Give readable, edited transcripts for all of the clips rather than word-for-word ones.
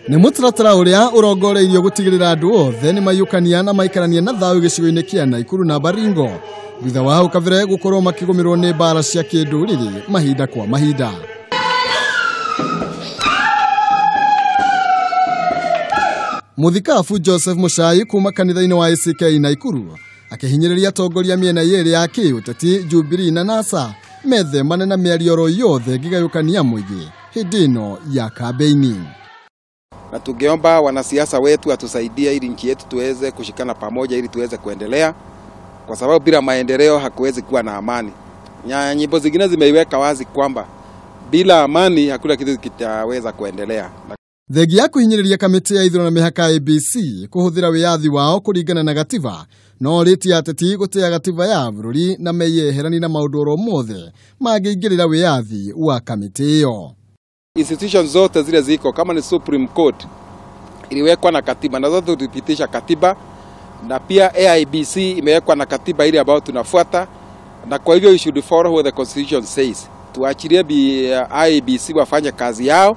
Nĩ mũtaratara ũrĩa ũrongoreirio gũtigĩrĩra andũ othe nĩ mayũkania na maikarania na thayũ gĩcigo-inĩ kĩa Naikuru na Baringo thutha wa hau kabere gũkorwo makĩgũmĩrwo nĩ mbara cia kĩndũrĩrĩ mahinda kwa mahinda. Mũthikabu Joseph Muchai kuma kanitha-inĩ wa ACK Naikuru akĩhinyĩrĩria atongoria mĩena yerĩ ya kĩũteti Jubilee na NASA methemane na mĩario oro yothe ĩngĩgayũkania mũingĩ hĩndĩ ĩno ya kambeini. Na tungeomba wanasiasa wetu atusaidie ili nchi yetu tuweze kushikana pamoja ili tuweze kuendelea, kwa sababu bila maendeleo hakuwezi kuwa na amani. Nyimbo zingine zimeiweka wazi kwamba bila amani hakuna kitu kitaweza kuendelea. Thengia ya kũhinyĩrĩria kamĩtĩ ya ithurano na mĩhaka ABC kũhũthĩra wĩyathi wao kũringana na gatiba no rĩti ateti gũtĩa gatiba ya bũrũri na meyeherani na maũndũ oro mothe mangĩingĩrĩra wĩyathi wa kamĩtĩ ĩyo. Institutions zote zile ziko kama ni Supreme Court iliwekwa na katiba na zote tulipitisha katiba, na pia AIBC imewekwa na katiba ile ambayo tunafuata, na kwa hivyo you should follow what the constitution says. Tuachilie IEBC wafanye kazi yao,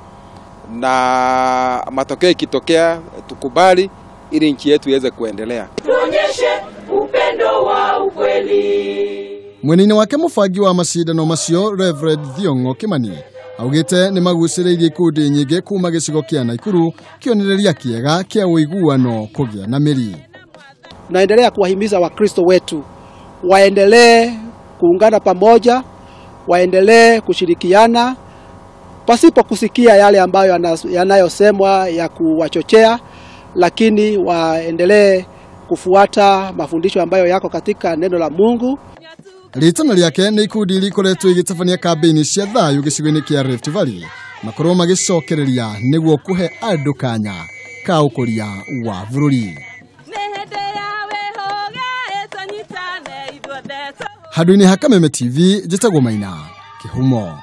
na matokeo ikitokea tukubali ili nchi yetu iweze kuendelea. Tuonyeshe upendo wa ukweli. Mwenini wake mũbangi wa macindano macio Reverend Thiong'o Kimani augĩte nĩ magucĩrĩirie ikundi nyingĩ kuma gĩcigo kĩa Naikuru kĩonereria kĩega kĩa ũiguano kũgĩa na mĩri. Naendelea kuwahimiza Wakristo wetu waendelee kuungana pamoja, waendelee kushirikiana pasipo kusikia yale ambayo yanayosemwa ya kuwachochea, lakini waendelee kufuata mafundisho ambayo yako katika neno la Mungu. Ritana rĩake nĩ ikundi rikoretwo igĩtabania kambĩini cia thayũ gĩcigo-inĩ kĩa Rift Valley makorwo magĩcokereria nĩguo kũhe andũ kanya ka ũkũria wa bũrũri. Handũ-inĩ ha Kameme TV, njĩtagwo Maina Kĩhumo.